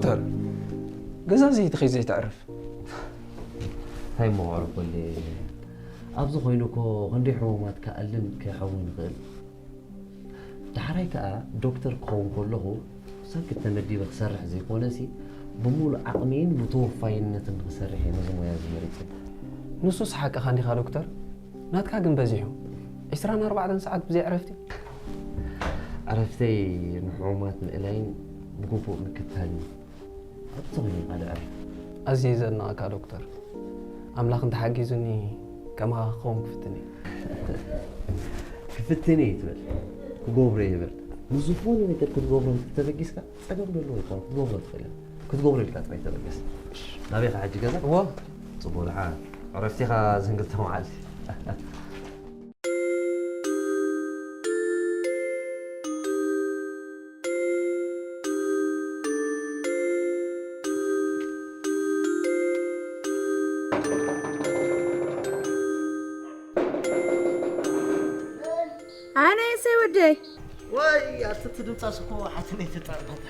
ዶክተር፣ ገዛ ዘይትኸይድ ዘይተዕርፍ። እንታይ እሞ ከዕርፈለይ? ኣብዚ ኮይኑ እኮ ክንደይ ሕሙማት ክኣልን ክሕውን ይኽእል። ዳሕራይ ከኣ ዶክተር ክኸውን ከለኹ ሳክት ተመዲበ ክሰርሕ ዘይኮነሲ፣ ብምሉእ ዓቕሚን ብተወፋይነትን ክሰርሕ እየ ነዚ ሞያ እዚ መሪጸ። ንሱስ ሓቅኻ እንዲኻ ዶክተር፣ ናትካ ግን በዚሑ። ዕስራን ኣርባዕተን ሰዓት ብዘይ ዕረፍቲ። ዕረፍተይ ንሕሙማት ምእላይን ብግቡእ ምክታልን እዩ። ኣብቲ ኮይኑ ካልእ ዕረፍቲ። ኣዝየ ዘድንቐካ ዶክተር። ኣምላኽ እንተሓጊዙኒ ከማኻ ክኸውን ክፍትን እየ። ክፍትን እየ ትብል፣ ክገብሮ እየ ይብል። ንዝኾነ ነገር ክትገብሮ እንተተበጊስካ ጸገም ዘለዎ ኣይኮነ፣ ክትገብሮ ትኽእል ኢኻ። ክትገብሮ ኢልካ ጥራይ ተበገስ። ናበይ ኢኻ ሕጂ ገዛ? እዎ። ጽቡቕ ደሓን። ዕረፍቲኻ ዝን ክልተ መዓልቲ። ኣነ እሰይ ወደይ። ወይ ኣቲ እቲ ድምፃስ እኮ ሓትነይ ትጠርነታ።